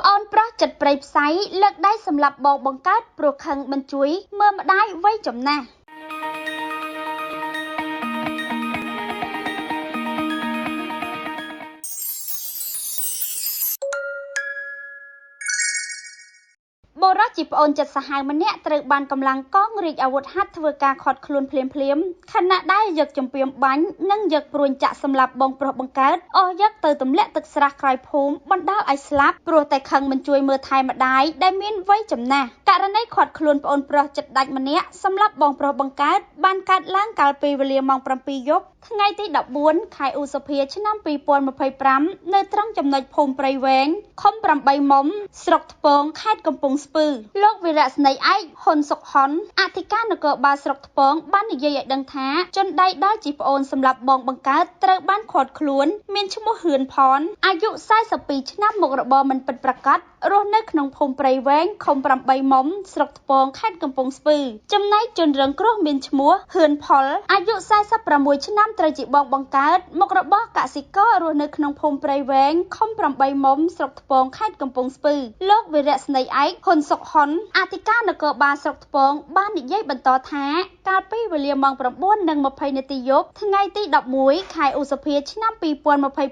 ប្អូនប្រុសចិត្តព្រៃផ្សៃលើកដៃសម្លាប់បងបង្កើតព្រោះខឹងមិនជួយមើលម្ដាយវ័យចំណាស់បុរសជាប្អូនចិត្តសាហាវម្នាក់ត្រូវបានកម្លាំងកងរាជអាវុធហត្ថធ្វើការឃាត់ខ្លួនភ្លាមៗខណៈដែលយកចម្ពាមបាញ់និងយកព្រួញចាក់សម្លាប់បងប្រុសបង្កើតអស់យកទៅទម្លាក់ទឹកស្រះក្រោយភូមិបណ្ដាលឲ្យស្លាប់ព្រោះតែខឹងមិនជួយមើលថែម្ដាយដែលមានវ័យចំណាស់ករណីឃាត់ខ្លួនប្អូនប្រុសចិត្តដាច់ម្នាក់សម្លាប់បងប្រុសបង្កើតបានកើតឡើងកាលពីវេលាម៉ោង7យប់ថ្ងៃទី14ខែឧសភាឆ្នាំ2025នៅត្រង់ចំណុចភូមិព្រៃវែងឃុំ8មុំស្រុកថ្ពងខេត្តកំពង់ស្ពឺលោកវីរៈស្នេហ៍ឯកហ៊ុនសុខហុនអធិការនគរបាលស្រុកថ្ពងបាននិយាយឲ្យដឹងថាជនដៃដល់ជាប្អូនសម្លាប់បងបង្កើតត្រូវបានឃាត់ខ្លួនមានឈ្មោះហ៊ឿនផនអាយុ42ឆ្នាំមុខរបរមិនពិតប្រាកដរស់នៅក្នុងភូមិព្រៃវែងឃុំ8មុំស្រុកថ្ពងខេត្តកំពង់ស្ពឺចំណែកជនរងគ្រោះមានឈ្មោះហ៊ឿនផុលអាយុ46ឆ្នាំត្រូវជាបងបង្កើតមុខរបរកសិកររស់នៅក្នុងភូមិព្រៃវែងឃុំ8មុំស្រុកថ្ពងខេត្តកំពង់ស្ពឺលោកវីរៈស្នេហ៍ឯកហ៊ុនសុខហុនអធិការនគរបាលស្រុកថ្ពងបាននិយាយបន្តថាកាលពីវេលាម៉ោង9:20នាទីយប់ថ្ងៃទី11ខែឧសភាឆ្នាំ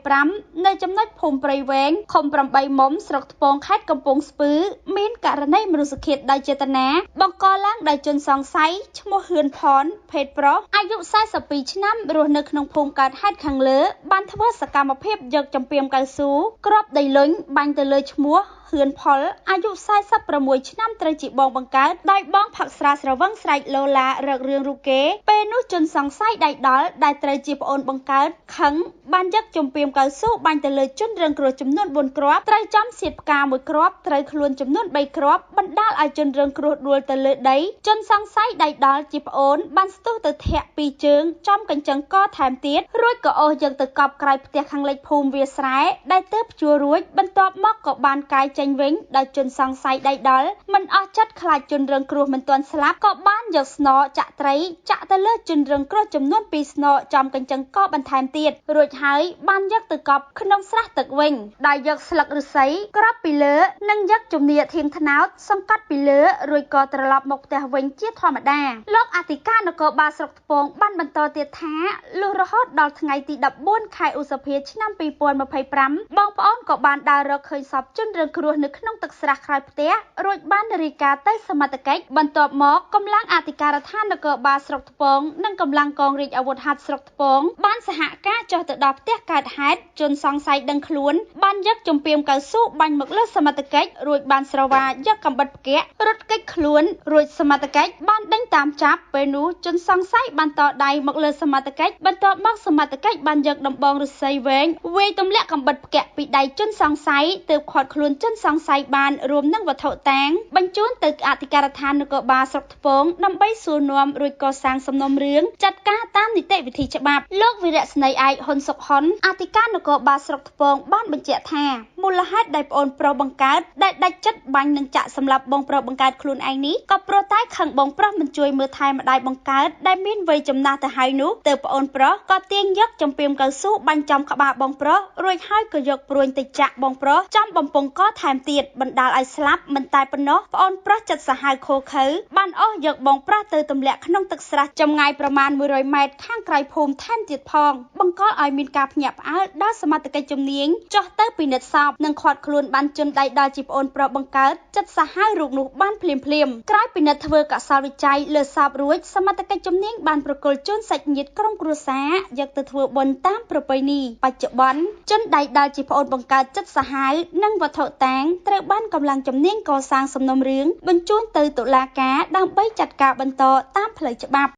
2025នៅចំណុចភូមិព្រៃវែងឃុំ8មុំស្រុកថ្ពងខេត្តកំពង់ស្ពឺមានករណីមនុស្សឃាតដោយចេតនាបង្កឡើងដោយជនសង្ស័យឈ្មោះហ៊ឿនផនភេទប្រុសអាយុ42ឆ្នាំរស់នៅក្នុងភូមិកើតហេតុខាងលើបានធ្វើសកម្មភាពយកចម្ពាមកៅស៊ូគ្រាប់ដីលុញបាញ់ទៅលើឈ្មោះហ៊ឿនផុលអាយុ46ឆ្នាំត្រូវជាបងបង្កើតដោយបងផឹកស្រាស្រវឹងស្រែកលោឡារករឿងរូបគេពេលនោះជនសង្ស័យដៃដល់ដែលត្រូវជាប្អូនបង្កើតខឹងបានយកចម្ពាមកៅស៊ូបាញ់ទៅលើជនរងគ្រោះចំនួន4គ្រាប់ត្រូវចំសៀតផ្កាមួយគ្រាប់ត្រូវខ្លួនចំនួន3គ្រាប់បណ្ដាលឲ្យជនរងគ្រោះដួលទៅលើដីជនសង្ស័យដៃដល់ជាប្អូនបានស្ទុះទៅធាក់ពីរជើងចំកញ្ចឹងកថែមទៀតរួចក៏អូសយកទៅកប់ក្រោយផ្ទះខាងលិចភូមិវាស្រែដែលទើបជួរួចបន្ទាប់មកក៏បានកាយចេញវិញដោយជនសង្ស័យដៃដល់មិនអស់ចិត្តខ្លាចជនរងគ្រោះមិនទាន់ស្លាប់ក៏បានយកស្នចាក់ត្រីចាក់ទៅលើជនរងគ្រោះចំនួន2ស្នចំកញ្ចឹងកបន្ថែមទៀតរួចហើយបានយកទៅកប់ក្នុងស្រះទឹកវិញដោយយកស្លឹកឫស្សីក្របពីលើនិងយកជំនាធៀងថ្នោតសង្កត់ពីលើរួចក៏ត្រឡប់មកផ្ទះវិញជាធម្មតាលោកអធិការនគរបាលស្រុកថ្ពងបានបន្តទៀតថាលុះរហូតដល់ថ្ងៃទី14ខែឧសភាឆ្នាំ2025បងប្អូនក៏បានដើររកឃើញសពជនរងគ្រោះនៅក្នុងទឹកស្រះក្រោយផ្ទះរួចបានរាយការណ៍ទៅសមត្ថកិច្ចបន្ទាប់មកកម្លាំងអធិការដ្ឋាននគរបាលស្រុកថ្ពងនិងកម្លាំងកងរាជអាវុធហត្ថស្រុកថ្ពងបានសហការចុះទៅដល់ផ្ទះកើតហេតុជនសង្ស័យដឹងខ្លួនបានយកចម្ពាមកៅស៊ូបាញ់មកលើសមត្ថកិច្ចរួចបានស្រវាយកកំបិតផ្គាក់រត់គេចខ្លួនរួចសមត្ថកិច្ចបានដេញតាមចាប់ពេលនោះជនសង្ស័យបានតដៃមកលើសមត្ថកិច្ចបន្ទាប់មកសមត្ថកិច្ចបានយកដំបងឫស្សីវែងវាយទម្លាក់កំបិតផ្គាក់ពីដៃជនសង្ស័យទើបឃាត់ខ្លួនជនសង្ស័យបានរួមនឹងវត្ថុតាងបញ្ជូនទៅអធិការដ្ឋាននគរបាលស្រុកថ្ពងដើម្បីសួរនាំរួចកសាងសំណុំរឿងចាត់ការតាមនីតិវិធីច្បាប់លោកវីរៈស្នេហ៍ឯកហ៊ុនសុខហុនអធិការនគរបាលស្រុកថ្ពងបានបញ្ជាក់ថាមូលហេតុដែលប្អូនប្រុសបង្កើតដែលដាច់ចិត្តបាញ់និងចាក់សម្លាប់បងប្រុសបង្កើតខ្លួនឯងនេះក៏ព្រោះតែខឹងបងប្រុសមិនជួយមើលថែម្ដាយបង្កើតដែលមានវ័យចំណាស់ទៅហើយនោះទើបប្អូនប្រុសក៏ទាញយកចម្ពាមកៅស៊ូបាញ់ចំក្បាលបងប្រុសរួចហើយក៏យកព្រួញទៅចាក់បងប្រុសចំបំពង់កថែមទៀតបណ្ដាលឲ្យស្លាប់មិនតែប៉ុណ្ណោះប្អូនប្រុសចិត្តសាហាវឃោឃៅបានអូសយកបងប្រុសទៅទម្លាក់ក្នុងទឹកស្រះចម្ងាយប្រមាណ100ម៉ែត្រខាងក្រោយភូមិថែមទៀតផងបង្កឲ្យមានការភ្ញាក់ផ្អើលដល់សមត្ថកិច្ចជំនាញចុះទៅពិនិត្យសពនិងឃាត់ខ្លួនបានជនដៃដល់ជាប្អូនប្រុសបង្កើតចិត្តសាហាវរូបនោះបានភ្លាមក្រោយពិនិត្យធ្វើកសលវិច័យលើសពរួចសមត្ថកិច្ចជំនាញបានប្រគល់ជូនសាច់ញាតិក្រុមគ្រួសារយកទៅធ្វើបុណ្យតាមប្រពៃណីបច្ចុប្បន្នជនដៃដល់ជាប្អូនបង្កើតចិត្តសាហាវនិងវត្ថុតាងត្រូវបានកម្លាំងជំនាញកសាងសំណុំរឿងបញ្ជូនទៅតុលាការដើម្បីចាត់ការបន្តតាមផ្លូវច្បាប់។